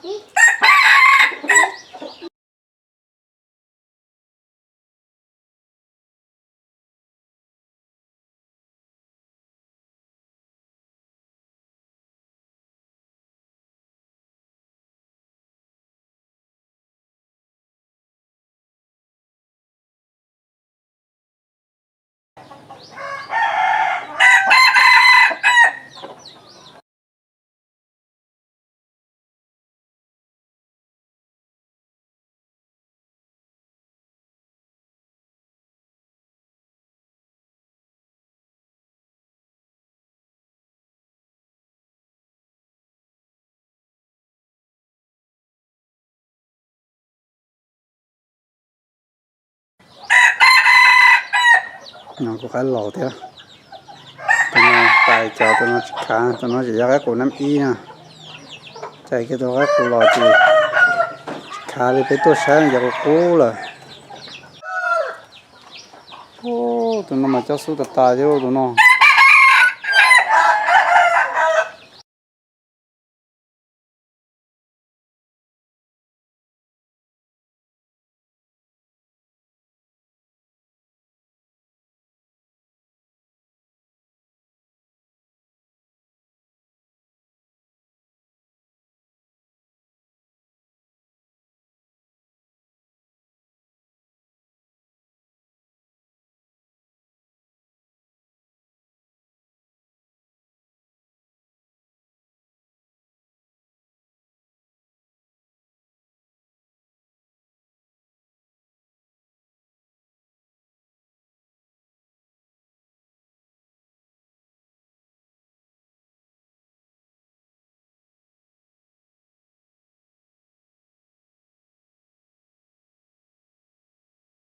No kuv qaib laus thiab. Tus no tais cov, tus no tsis khav, tus no tseem yog qaib qus nab ib na. Tais kiag tus qaib qus los ces tsis khav li, peb tuaj saib ces qub qub lawm. Tus no mas coj xub tas tas thiab tus no.